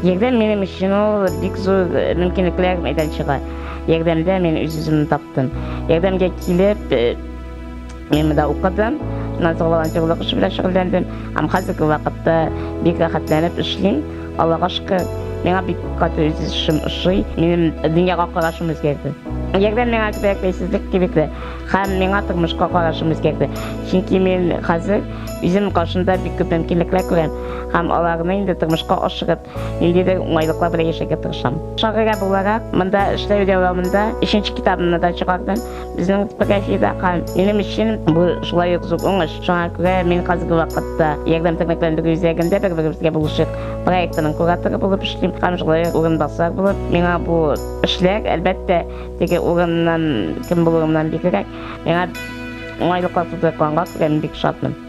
Ярдәм минем өчен ул бик зур мөмкинлекләр мәйданчыгы. Ярдәмдә мин үз-үземне таптым. Ярдәмгә килеп, мин монда укыдым, аннан соң волонтерлык эше белән шөгыльләндем. Һәм хәзерге вакытта бик рәхәтләнеп эшлим. Аллага шөкер, миңа бик каты үз эшем ошый. Минем дөньяга карашым үзгәрде. Ярдәм миңа күбрәк бәйсезлек бирде һәм миңа тормышка карашым үзгәрде. Чөнки мин хәзер үзем каршында бик күп мөмкинлекләр күрәм һәм аларны инде тормышка ашырып, ниндидер уңайлыклар белән яшәргә тырышам. Шагыйрә буларак, монда эшләү дәвамында өченче китабымны да чыгардым. Безнең типографиядә һәм минем өчен бу шулай ук зур уңыш. Шуңа күрә мин хәзерге вакытта Ярдәм тернәкләндерү үзәгендә бер-беребезгә булышыйк проектының кураторы булып эшлим һәм шулай ук урынбасар булып. Миңа бу эшләр, әлбәттә, теге урыннан кем булуымнан бигрәк, миңа уңайлыклар тудырганга күрә мин бик шатмын.